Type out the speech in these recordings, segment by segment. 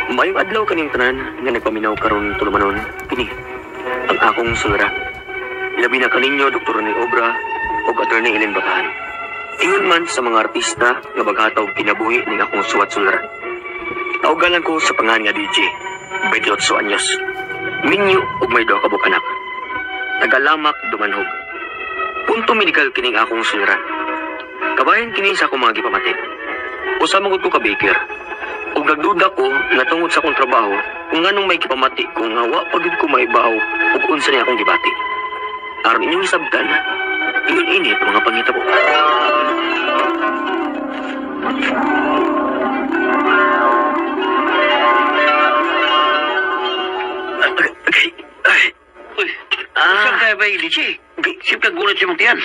Mayong adlaw kaning tanan nga nagpaminaw karon tulumanon kini ang akong sulra. Labi na kaninyo Dr. Rene Obra ug Attorney Ellen Batahan. Ingon man sa mga artista nga maghataw kinabuhi ning akong suwat sulra. Tawgalan ko sa pangan nga DJ, 28 anyos. Minyo ug may duha ka buok anak. Tagalamak Dumanhog. Punto medikal kining akong sulran. Kabayan kini sa akong mga gipamati. Usa man gud ko ka baker. Ug nagduda ko nga tungod sa akong trabaho kung nganong may gipamati ko nga wa pa gyud ko maibaw ug unsa ni akong gibati. Aron inyong hisabtan, ingon init mga pangitabo. Ay, Uy, saan kaya ba yung Lichi? Siyempre gulat siya mong tiyan.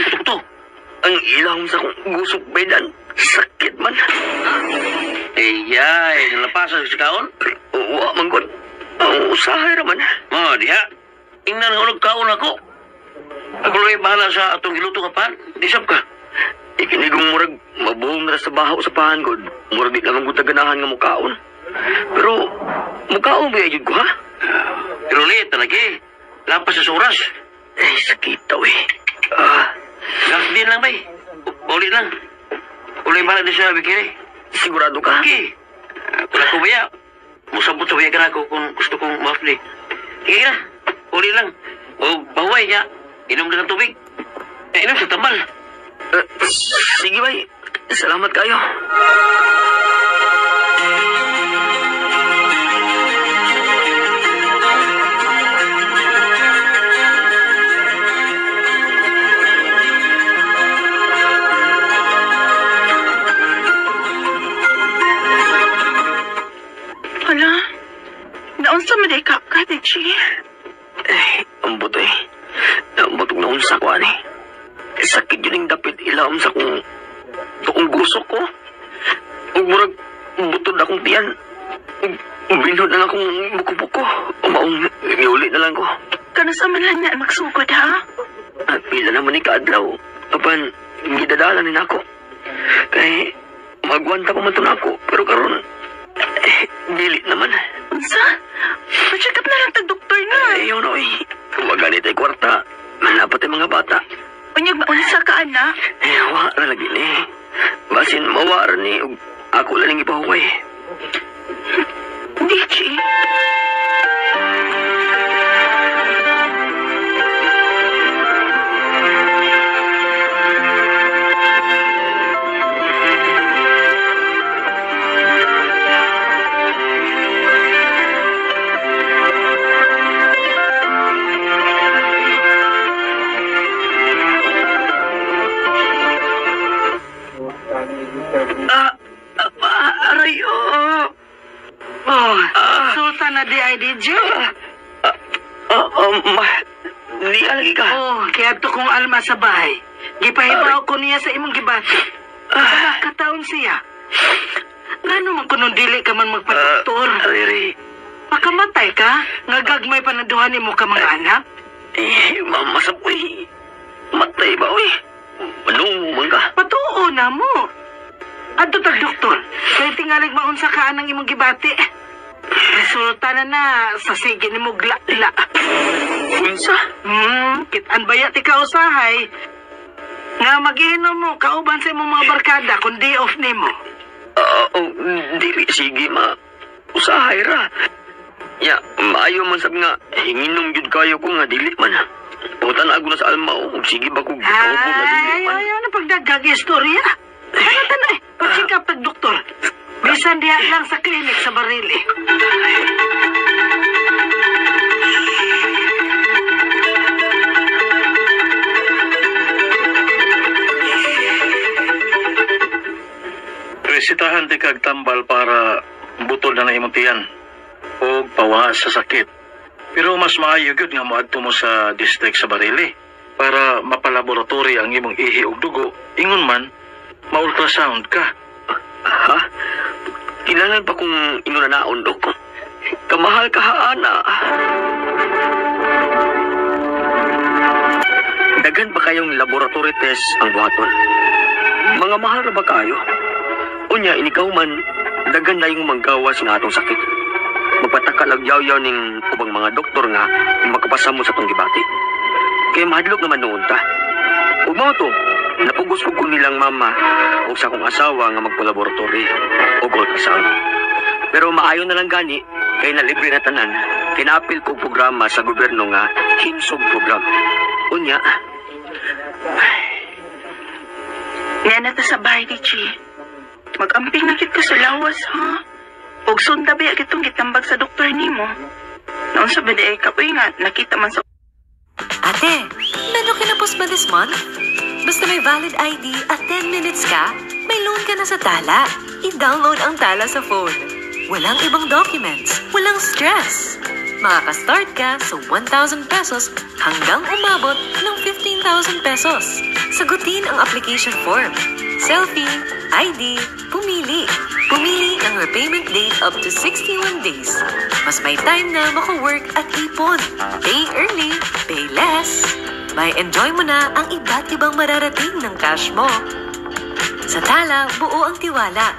Kuto-kuto. Ang ilahom sa akong gusok, Baydan. Sakit man. Eh, yay, nalapasan sa kaon? Wa, manggod. Ang usahay raman. Oh, diha. Ingnan nga unog kaon ako. Ako lang bahala sa atong giluto nga pan. Disap ka. Ikinigong murag mabuhong na sa bahaw sa pahan, god. Murag di lang ang gutaganahan nga mukaon. Pero, mukaon ba yun ko, ha? Pero late talaga eh. Lampas sa oras. Eh, sakit daw eh. Gas din lang, bay. Uli lang. Uli bahala din sa bikini. Sigurado ka? Okay. Kung ako baya, musabot sa baya ka na ako kung gusto kong ma-free. Sige na. Uli lang. O baway niya. Inom na ng tubig. Eh, inom sa tambal. Sige, bay. Salamat kayo. Hala, naunsa man day ka, DJ? Eh, ang buto eh. Ang butong naunsa ko, ani. Sakit yun yung dapit ilawom sa kong tuong gusok ko. Ug murag butod akong tiyan. Binhod na lang akong buko-buko. Umaong niuli na lang ko. Kanus man lang na magsugod, ha? At pila naman ni kaadlaw. Apan, gidadala ni nako. Kay, magwanta pa man to nako. Pero karon eh, dili naman. Unsa? Pa-check up na lang tag doktor na. Eh, yun, oy. Kung maganit ay kwarta, malapat ay mga bata. Unyag maunsa ka, anak? Eh, wa ra lagi ni. Basin mawara ni ug ako lang ipahuway. DJ. Aray, oh. Oh, sultan na di ay DJ. Ma, di alagi ka. Oh, kaya to kong alma sa bahay. Gipahibaw ko niya sa imong gibati. Sa kataon siya. Ngano man kuno dili ka man magpadoktor? Aray, aray. Makamatay ka? Nga gagmay pa na duha nimo ka mga anak? Eh, mama sa uy. Matay ba, uy? Manungo man ka. Patuo na mo. Adto tag doktor. Kay tingalig maunsa ka anang imong gibati. Resulta na na sa sige nimo gla-la. Unsa? Kitan baya ti ka usahay. Nga magiinom mo kauban sa imong mga barkada kun day off nimo. Dili sige ma. Usahay ra. Ya, maayo man sab nga hinginom gyud kayo ko nga dili man. Pangutan ako na sa alma o sige ba kog kauban na dili Ay, man. ay, ano pagdagag istorya? Ano tanay? Pa-check up tag doktor. Bisan diha lang sa klinik sa Barili. Resitahan ti kag tambal para butol na na imong tiyan o pawa sa sakit. Pero mas maayo gyud nga moadto mo sa district sa Barili para mapalaboratory ang imong ihi ug dugo. Ingon man, ma-ultrasound ka. Ha? Kinahanglan pa kung inunanaon, Dok. Kamahal ka, ana. Daghan pa kayong laboratory test ang buhaton. Mga mahal ra ba kayo? Unya, inikaw man, daghan na yung manggawas nga atong sakit. Magpatakalag yaw-yaw ning ubang mga doktor nga makapasamo sa tong gibati. Kaya mahadlok naman noon ta. Ug mao to, napugos ko nilang mama o sa akong asawa nga magpalaboratory o ultrasound. Pero maayo na lang gani kay nalibre na tanan, kinapil ko programa sa gobyerno nga Himsog program. Unya, Nga na ta sa bahay ni Chi. Mag-amping na kit ka sa lawas, ha? Og sunda ba kitong gitambag sa doktor nimo? Noon sa BDA ka, uy nga, nakita man sa... Ate, medyo kinapos ba this month? Basta may valid ID at 10 minutes ka, may loan ka na sa Tala. I-download ang Tala sa phone. Walang ibang documents, walang stress. Makaka-start ka sa 1,000 pesos hanggang umabot ng 15,000 pesos. Sagutin ang application form. Selfie, ID, pumili. Pumili ng repayment date up to 61 days. Mas may time na maka-work at ipon. Pay early, pay less. May enjoy mo na ang iba't ibang mararating ng cash mo. Sa Tala, buo ang tiwala.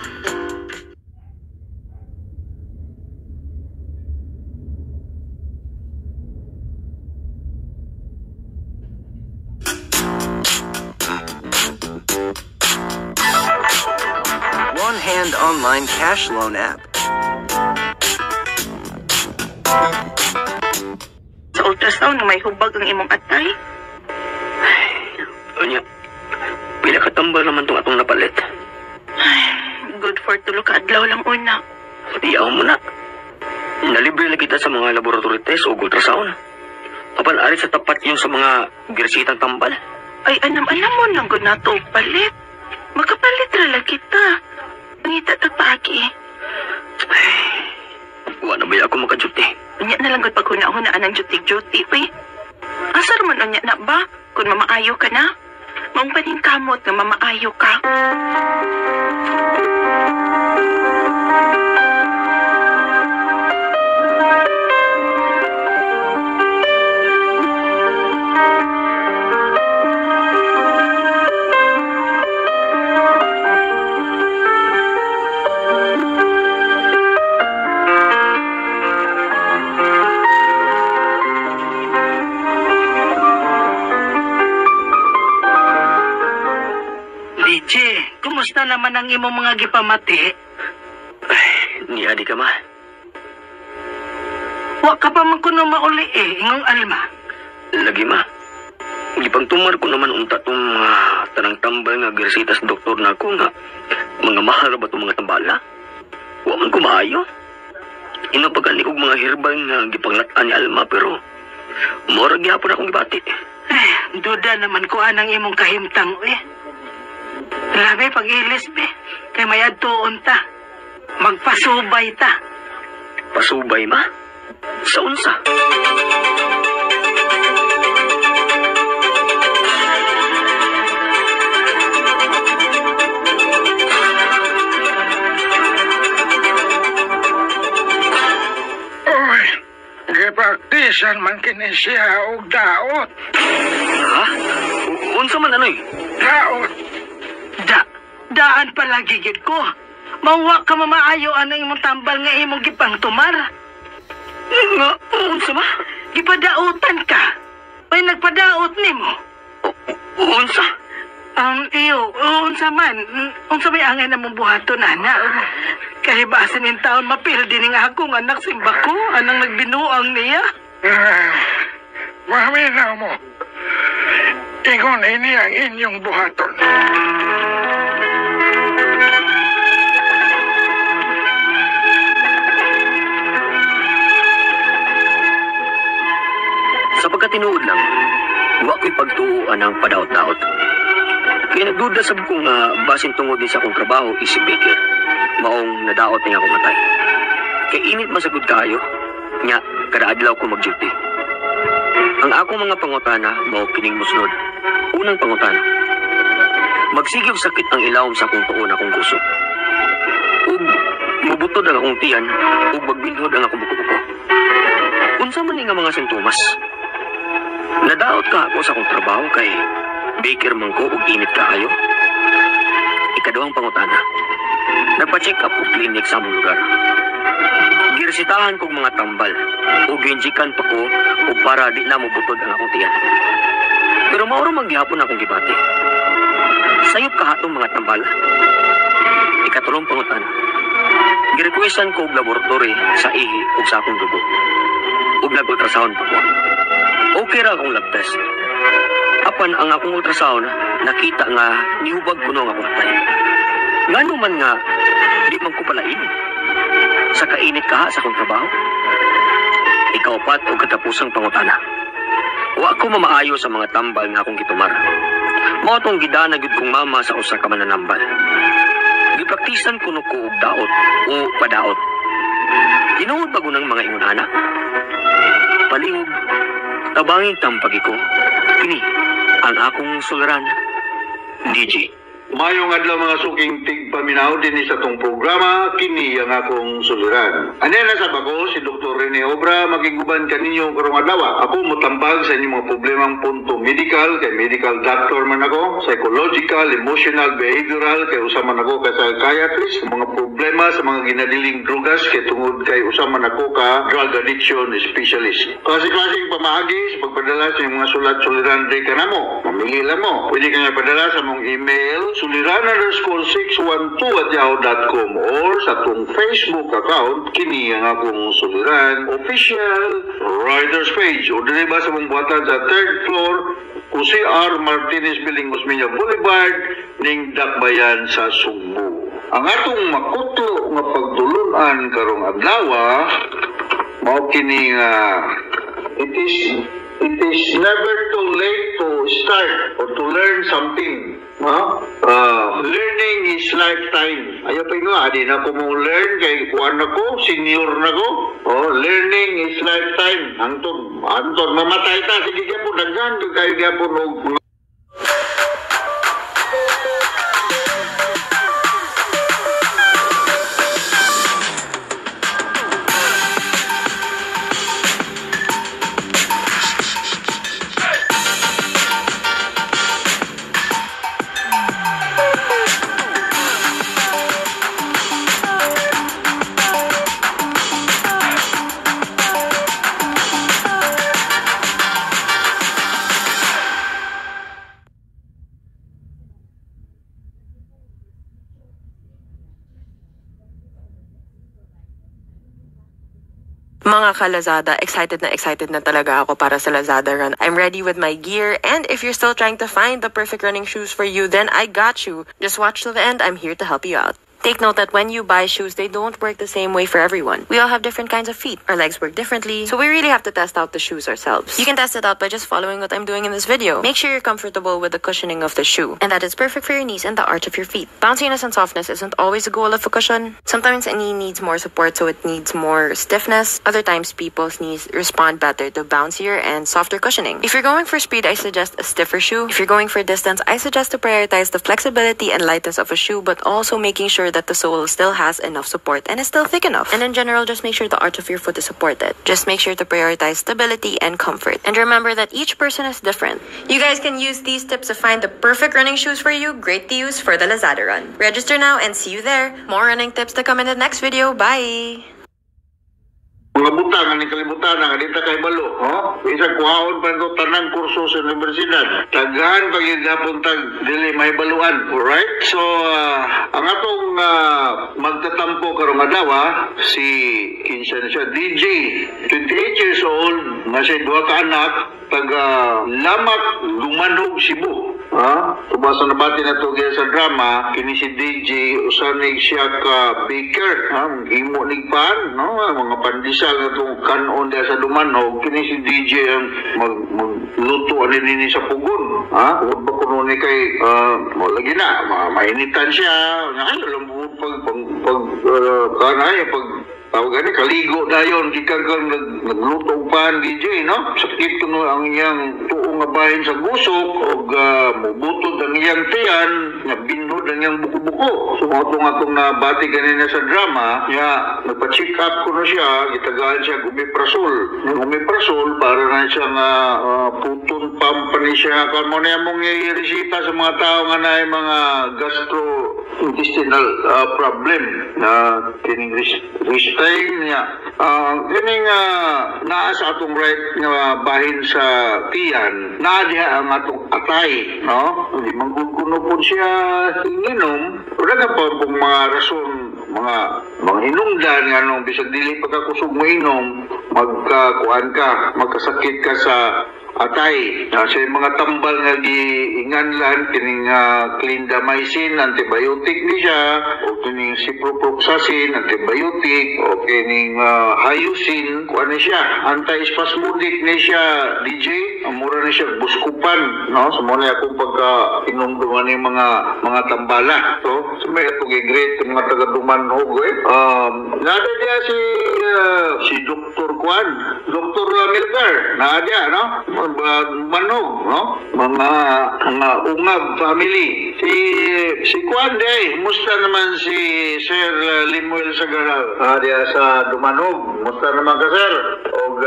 One Hand Online Cash Loan App. Sa ultrasound nga may hubag ang imong atay. Unya, pila katambal naman tong atong napalit. Ay, good for tulo ka adlaw lang una. Iyaw mo na. Nalibre na kita sa mga laboratory test o ultrasound. Apan ari sa tapat yun sa mga girsitang tambal. Ay, anam-anam mo nang good na to palit. Makapalit ra lang kita. Pangita tagpaagi. Ay, wa na ba ako makaduty? Unya na lang gud paghuna-hunaan ang duty-duty, uy. Asa man unya na ba? Kung mamaayo ka na? Maong paningkamot nga mamaayo ka. Kumusta naman ang imong mga gipamati? Ay, niadi ka ma. Wa ka pa man kuno mauli eh, ingong Alma. Lagi ma. Gipangtumar ko naman unta tong mga tanang tambal nga giresita sa doktor na ako nga mga mahal ba tong mga tambala? Wa man ko maayo. Inapagani kog mga herbal nga gipanglat-an ni Alma pero mura gyapon akong gibati. Eh, duda naman ko anang imong kahimtang eh. Grabe pag-ilis be, kay may adtuon ta. Magpasubay ta. Pasubay ma? Sa unsa? Oy, gipraktisan man kini siya og daot. Ha? Unsa man anoy? Daot. Daan palagi gid ko. Mauwa ka mamaayo anang imong tambal nga imong gipangtumar. Nga, unsa ba? Gipadautan ka. May nagpadaot nimo. Unsa? Iyo, unsa man. Unsa may angay na mong buhaton, ana. Kay basin in taon mapildi ning akong anak simbako, anang nagbinuang niya. Maminaw mo. Ingon ini ang inyong buhaton. Sa pagkatinuod lang, wa ko'y pagtuoan ang padaot-daot. Kaya nagduda sab ko nga basin tungod ni sa akong trabaho isip baker, maong nadaot ni akong matay. Kay init masagod kaayo, nya kada adlaw ko mag-duty. Ang akong mga pangutana mao kining mosunod. Unang pangutana, magsigig sakit ang ilawom sa akong tuon akong kusog. Ug mubutod ang akong tiyan ug magbinhod ang akong buko-buko. Unsa man ni nga mga sintomas? Nadaot ka ako sa akong trabaho kay baker man ko ug init kaayo. Ikaduhang pangutana, nagpa-check up ko clinic sa among lugar. Giresetahan kog mga tambal ug giinjikan pa ko og para di na mobutod ang akong tiyan. Pero mao ra man gihapon akong gibati. Sayop kaha tong mga tambal? Ikatulong pangutana. Girequestan ko og laboratory sa ihi ug sa akong dugo. Ug nag-ultrasound pa ko. Okay ra akong lab test. Apan ang akong ultrasound nakita nga nihubag kuno ang akong atay. Ngano man nga di man ko palain sa kainit kaha sa akong trabaho? Ikaupat og katapusang pangutana. Wa ko mamaayo sa mga tambal nga akong gitumar. Mao tong gidana gyud kong mama sa usa ka mananambal. Gipraktisan kuno ko og daot o padaot. Tinuod ba gunang mga ingon ana? Palihog, tabangin tampagi ko. Kini ang akong suliran, DJ. Mayong adlaw, mga suking tigpaminaw, dinhi sa tong programa, kini ang akong suliran. Anya na sa bako si Dr. Rene Obra, makiguban kaninyo karong adlaw. Ako motambag sa inyong mga problemang punto medical, kay medical doctor man ako, psychological, emotional, behavioral, kay usa man ako ka psychiatrist, mga problema sa mga ginadiling drugas, kay tungod kay usa man ako ka drug addiction specialist. Klase-klaseng pamaagi sa pagpadala sa inyong mga sulat suliran diri kanamo. Mamili lang mo. Pwede ka nga padala sa mong email suliran_612@yahoo.com or sa atong Facebook account, kini ang akong suliran official writers page, o dili ba sa mong buhatan sa third floor, Jose R. Martinez Building, Osmeña Boulevard, ning Dakbayan sa Sugbo. Ang atong makutlo nga pagtulunan karong adlaw mao kini nga it is never too late to start or to learn something. No? Learning is lifetime. Ayaw pa nga, adi na ko mo learn kay kuan na ko, senior na ko. Oh, learning is lifetime. Hangtod, hangtod mamatay ta, sige gyapon daghan gyud kayo gyapon og mga Mga ka-Lazada, excited na talaga ako para sa Lazada Run. I'm ready with my gear, and if you're still trying to find the perfect running shoes for you, then I got you. Just watch till the end, I'm here to help you out. Take note that when you buy shoes, they don't work the same way for everyone. We all have different kinds of feet. Our legs work differently, so we really have to test out the shoes ourselves. You can test it out by just following what I'm doing in this video. Make sure you're comfortable with the cushioning of the shoe, and that it's perfect for your knees and the arch of your feet. Bounciness and softness isn't always a goal of a cushion. Sometimes a knee needs more support, so it needs more stiffness. Other times, people's knees respond better to bouncier and softer cushioning. If you're going for speed, I suggest a stiffer shoe. If you're going for distance, I suggest to prioritize the flexibility and lightness of a shoe, but also making sure that the sole still has enough support and is still thick enough. And in general, just make sure the arch of your foot is supported. Just make sure to prioritize stability and comfort. And remember that each person is different. You guys can use these tips to find the perfect running shoes for you. Great to use for the Lazada Run. Register now and see you there. More running tips to come in the next video. Bye! Mga butang nga kalibutan nga di ta kahibalo, ho? Isa kuhaon pa nito tanang kurso sa universidad. Daghan pag gihapon tag dili mahibaluan, alright? So ang atong magtatampo karong adlaw si kinsa na siya, DJ, 28 years old, nga siya duha ka anak, taga Lamak, Dumanjug, Cebu. Ha? Tubasa nabati na to sa drama, kini si DJ usa ni siya ka baker, ha? Himo nig pan, no? Mga pandesal nga tong kanon diya sa Dumanjug, kini si DJ ang mag magluto ani nini sa pugon, ha? Huwag ba kuno ni kay mo lagi na, mainitan siya, ay alam mo pag kanay pag tawag gani kaligo dayon gikan kang nagluto og pan, DJ, no? Sakit kuno ang iyang tuo nga bahin sa gusok og mubutod ang iyang tiyan nga binhod ang iyang buko-buko. So mao tong atong nabati ganina sa drama nga nagpa-check up kuno siya, gitagaan siya og omeprazole. Yung omeprazole para na siya nga proton pump pa ni siya kamo na mong iresita sa mga tao nga naay mga gastrointestinal problem na kining Restream niya. Kining naa sa atong right nga bahin sa tiyan, naa diha ang atong atay, no? Hindi man gud kuno po siya hinginom. Wala ka pa kung mga rason, mga hinungdan nga nung bisag dili pagkakusog mo inom, magkakuan ka, magkasakit ka sa atay. Sa mga tambal nga giinganlan kining clindamycin, antibiotic ni siya, o kining ciprofloxacin, antibiotic, o kining hyoscine, kuan ni siya, anti-spasmodic ni siya, DJ. Ang mura ni siya buskupan, no? So mo na akong pagka inumduman ni mga tambala. So may atong i-greet mga taga Dumanhog eh. Nada diya si Dr. Kwan, Dr. Lamilcar, naa diya, no? Manog, no? Mga Ungab family. Si Kwan day, musta naman si Sir Limuel Sagaral? Diya sa Dumanog. Musta naman ka, sir? Og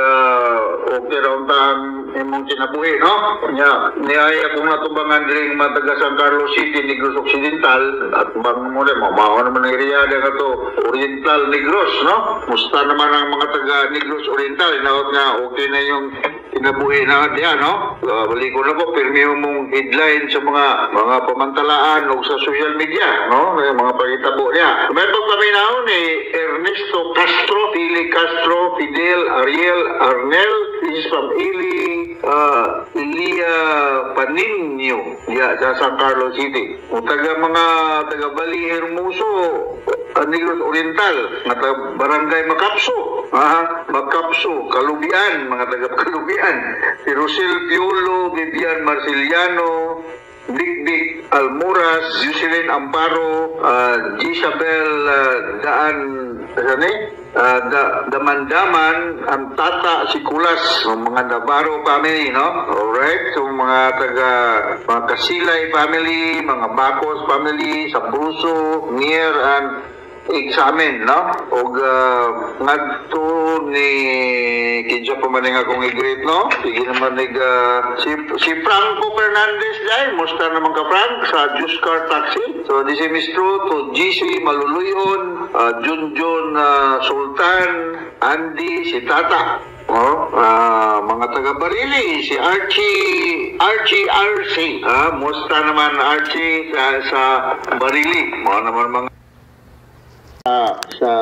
okay raw ang imong kinabuhi, no? Nya, niay akong natubangan diri mga taga San Carlos City, Negros Occidental, at bang mo na, mao naman ang area nga to, Oriental Negros, no? Musta naman ang mga taga Negros Oriental, inaot nga okay na yung kinabuhi na diya, no? Balik ko na po, pirmi mong headline sa mga pamantalaan o sa social media, no? Yung mga pagitabo niya. May pagpaminaw ni Ernesto Castro, Pili Castro, Fidel, Ariel, Arnel, this is from Ili, Elia Paninio, ya, sa San Carlos City. Kung taga mga taga Bali Hermoso, Negros Oriental, mga taga Barangay Macapso, Macapso, Kalubian, mga taga Kalubian, si Rosel Piolo, Vivian Marceliano, Dikdik Almoras, Jocelyn Amparo, Isabel Daan, ano eh? Damandaman, ang tata si Kulas, ang mga Navarro family, no? Alright, so mga taga mga Kasilay family, mga Bacos family, Sabruso, Nier, and examen, no? Og ngadto ni kinsa pa man nga akong i-greet, no? Sige naman nig si Franco Fernandez dai, musta naman ka Frank sa Juice Car Taxi. So this is Mistro to GC Maluluyon, Junjun Sultan, Andy, si Tata. Oh, mga taga Barili, si Archie RC. Musta naman Archie sa Barili. Mga naman mga sa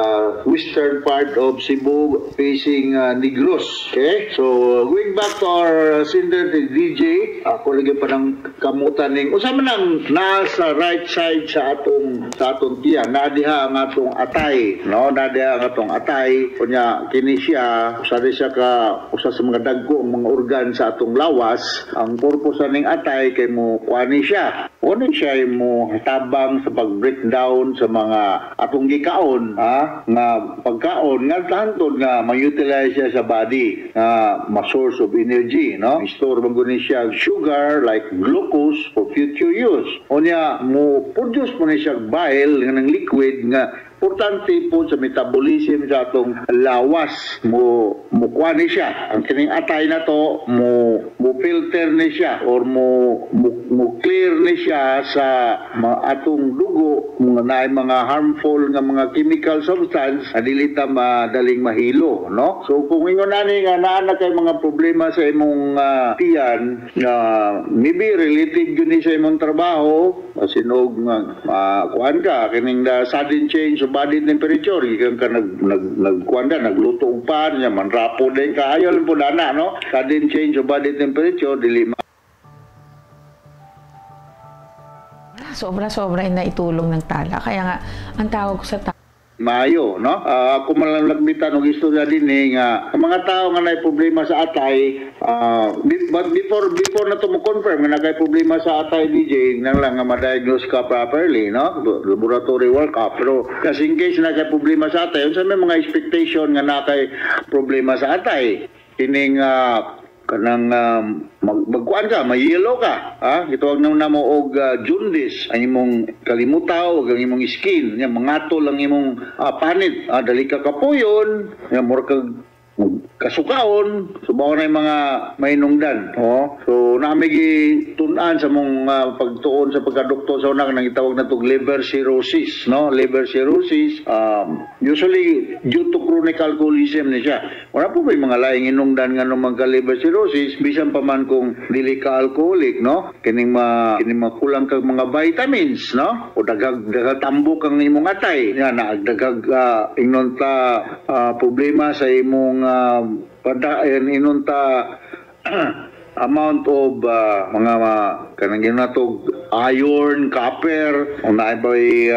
western part of Cebu facing Negros. Okay? So, going back to our sender, the DJ, ako lagi pa ng kamutan ning usa man ang nasa right side sa atong tiyan, naa diha ang atong atay, no? Naa diha ang atong atay. Kunya kini siya, usa rin siya ka usa sa mga dagko ang mga organ sa atong lawas. Ang purpose ning atay kay mo kuani siya. Kuani siya mo tabang sa pag-breakdown sa mga atong gikaon, ha, nga pagkaon nga hantod nga ma-utilize siya sa body nga ma-source of energy, no? Store man gud ni siya sugar like glucose for future use. Unya mo produce mo ni siya bile nga ng liquid nga importante po sa metabolism sa atong lawas. Mo kuha ni siya ang kining atay na to, mo filter ni siya or mo clear ni siya sa atong dugo mga naay mga harmful nga mga chemical substance na dili ta madaling mahilo, no? So kung ingon ani nga naa na kay mga problema sa imong tiyan nga maybe related gyud ni sa imong trabaho, sinog nga makuan ka kining the sudden change of body temperature, gikan ka nag nag nagkuan ka, nagluto og pan nya manrapo din kaayo lang po dana, no? Sudden change of body temperature dili Sobra-sobra yung naitulong ng Tala. Kaya nga, ang tawag ko sa Tala, maayo, no? Ako man lang lagmitan og istorya din eh, nga ang mga tao nga naay problema sa atay, but before na to mo confirm nga naay problema sa atay, DJ, nang lang nga ma-diagnose ka properly, no? Laboratory workup. Pero kasi in case na kay problema sa atay, unsa may mga expectation nga na kay problema sa atay? Kining kanang magkuan ka, mayelo ka, ha? Gitawag na namo og jaundice, ang imong kalimutaw ug ang imong skin, nya mangatol ang imong panit, dali ka kapuyon, nya mura kag kasukaon, subaw na yung mga mainungdan. Oh. So naami gitun-an sa mong pagtuon sa pagkadoktor sa una nang itawag na tog liver cirrhosis, no? Liver cirrhosis, usually due to chronic Chronic alcoholism ni siya. Wala po ba mga laing inungdan nga nung magka-liver cirrhosis bisan pa man kung dili ka alcoholic, no? Kining makulang kag mga vitamins, no? O daghag daghag tambok ang imong atay. Ya na daghag ingnon ta problema sa imong ingon ta amount of mga kanang ginatog iron, copper, o naa bay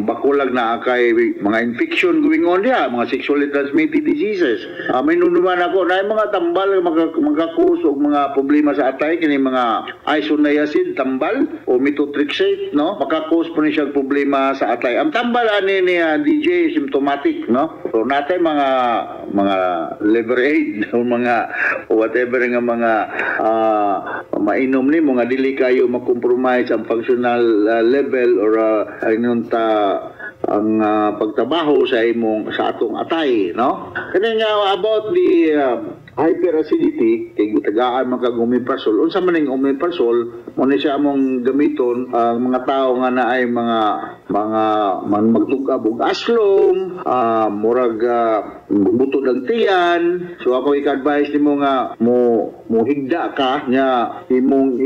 bakulag na kay mga infection going on diha, mga sexually transmitted diseases. May nunuman ako na mga tambal nga maka-cause og mga problema sa atay, kini mga isoniazid tambal o methotrexate, no? Maka-cause po ni siya problema sa atay. Ang tambal ani ni DJ, symptomatic, no? So natay mga liver aid o mga whatever nga mga mainom nimo nga dili kayo ma-compromise ang functional level or ingon ta ang pagtrabaho sa imong sa atong atay, no? Kani nga about the hyperacidity, kay tagaan man kag omeprazole. Unsa man ning omeprazole? Mo ni siya among gamiton ang mga tao nga naay mga man magtug-ab og aslom, murag butod ang tiyan. So ako i-advise nimo nga mo mo higda ka nya imong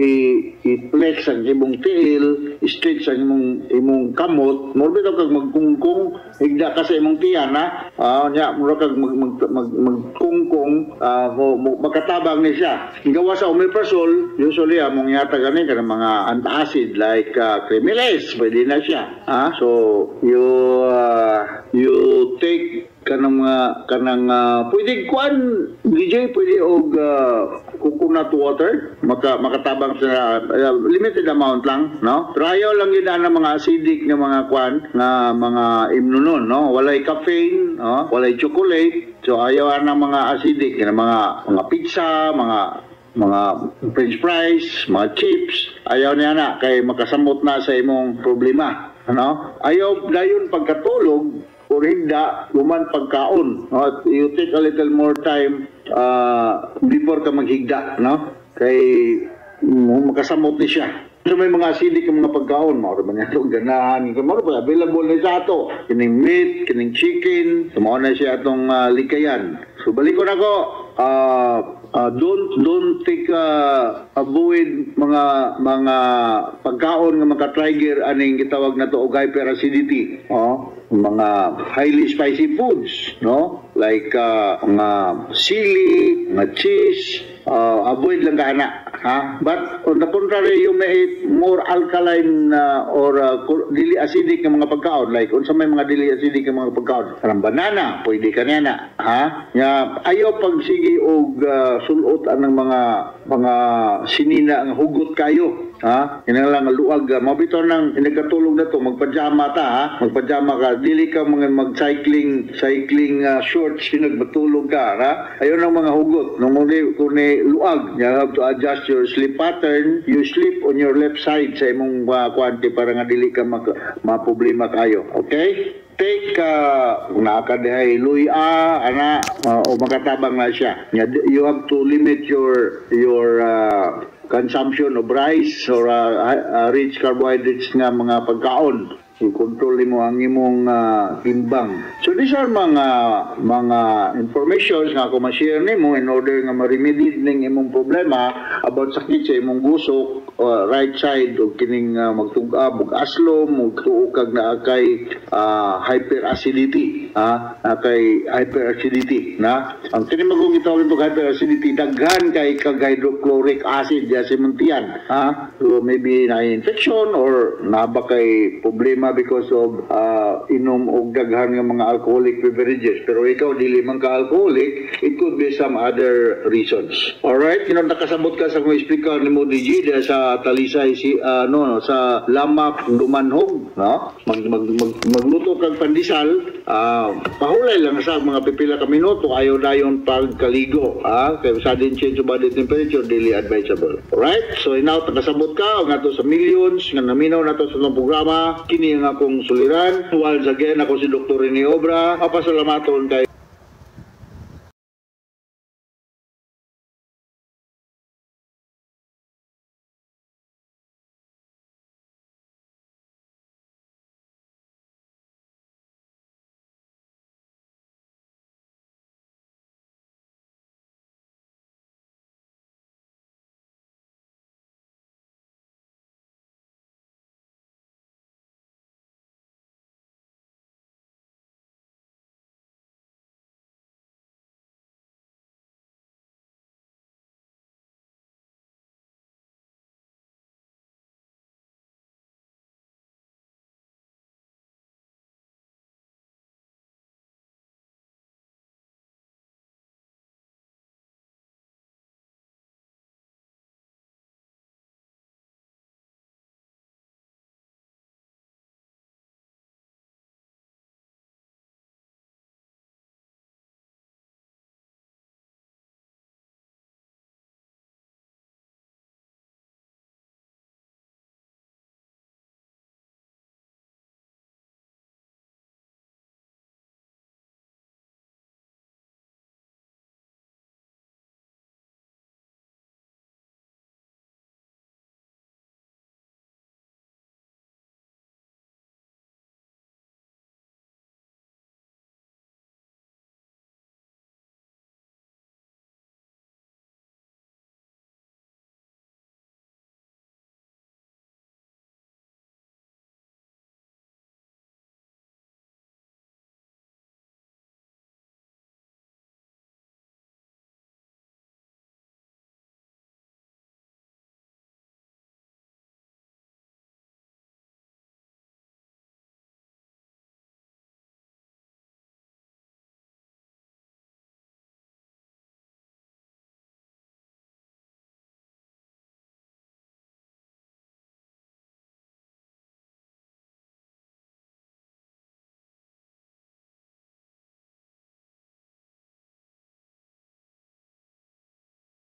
i-flex ang imong tiil, stretch ang imong kamot, mura bitaw kag magkungkong, higda ka sa imong tiyan, ha. Nya mura kag mag, mag, mag, magkungkong, mo, makatabang ni siya. Gawa sa omeprazole, usually among yata gani kanang mga antacid like Kremiles, pwede na siya. So you take kanang mga kanang pwede kuan, DJ, pwede og coconut water, makatabang sa limited amount lang, no? Pero ayaw lang yun ang mga acidic nga mga kuan nga mga imnonon, no? Walay caffeine, no? Walay chocolate. So ayaw ang mga acidic nga mga pizza, mga french fries, mga chips, ayaw niya na kay makasamot na sa imong problema, ano? Ayaw dayon pagkatulog or higda human pagkaon, no? At you take a little more time before ka maghigda, no? Kay makasamot ni siya. So may mga acidic ang mga pagkaon, mao ra man niya itong ganahan, mao ra ba available ni sa ato, kining meat, kining chicken, so mao na siya atong likayan. So balikon ako, don't take avoid mga pagkaon nga maka-trigger aning gitawag na to og hyperacidity. Oh, mga highly spicy foods, no? Like mga sili, mga cheese, avoid lang ka ana, ha? But on the contrary, you may eat more alkaline or dili acidic nga mga pagkaon, like unsa may mga dili acidic nga mga pagkaon? Kanang banana, pwede ka niya na, ha? Nya ayaw pagsige og sulot anang mga sinina nga hugot kayo, ha? Kinahanglan nga luag mao bitaw nang nagkatulog na to, magpajama ta, ha? Magpajama ka, dili ka mga mag-cycling cycling shorts nagmatulog ka, ha? Ayaw nang mga hugot nung muli kung ni luag. You have to adjust your sleep pattern. You sleep on your left side sa imong kuan para nga dili ka maproblema kayo, okay? Take kung naa ka dihay luya ana o makatabang na siya. You have to limit your consumption of rice or rich carbohydrates nga mga pagkaon. I-control mo ang imong timbang. So these are mga informations nga ako ma-share nimo in order nga ma-remedy ning imong problema about sakit sa imong gusok, right side, og kining magtug-ab og aslom ug tuo kag naa kay hyperacidity, ha, naa kay hyperacidity na. Ang kini magong gitawag nito hyperacidity, daghan kay kag hydrochloric acid diya sa imong tiyan, ha. So maybe na infection or naa ba kay problema because of inom og daghan nga mga alcoholic beverages, pero ikaw dili man ka alcoholic, it could be some other reasons. Alright, nakasabot ka sa kong speaker nimo, DJ, diya sa Talisay, si no, no, sa Lamak Dumanhog, no? Mag, mag, mag magluto kag pandesal, pahulay lang sa mga pipila ka minuto, ayaw dayon pagkaligo, ha? Kay sudden change of body temperature dili advisable. Alright? So now nakasabot ka ngadto sa millions nga naminaw nato sa atong programa, kini ang akong suliran. Once again, ako si Dr. Rene Obra. Papasalamaton kay